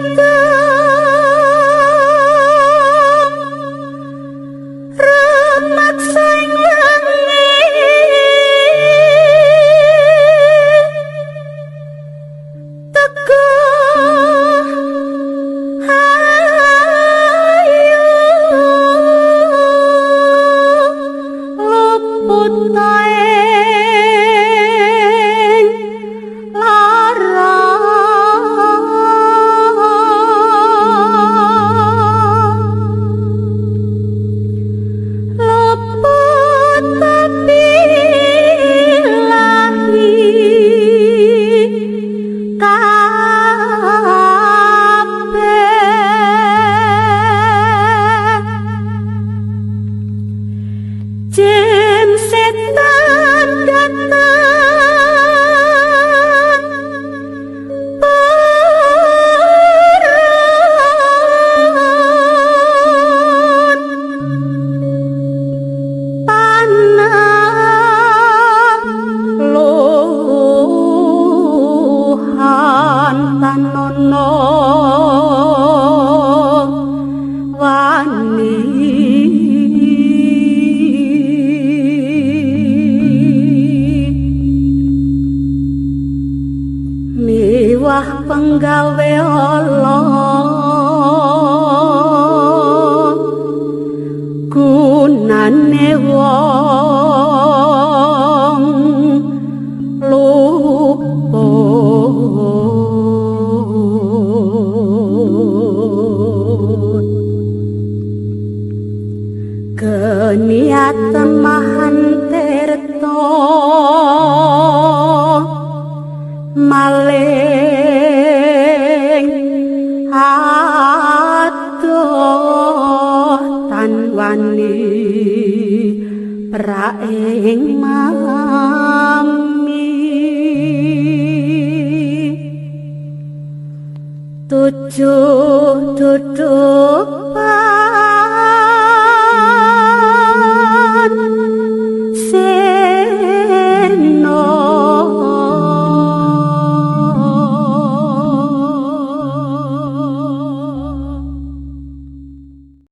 Peteng rumaksa ing wengi teguh ayu luput ing lara luput pilahi kabeh jin setan datang purun panah luhan tanono wani miwah penggawe Allah gunane wong luput keniatan mahan tirta maling adoh tan wani praing mami tujuh duduk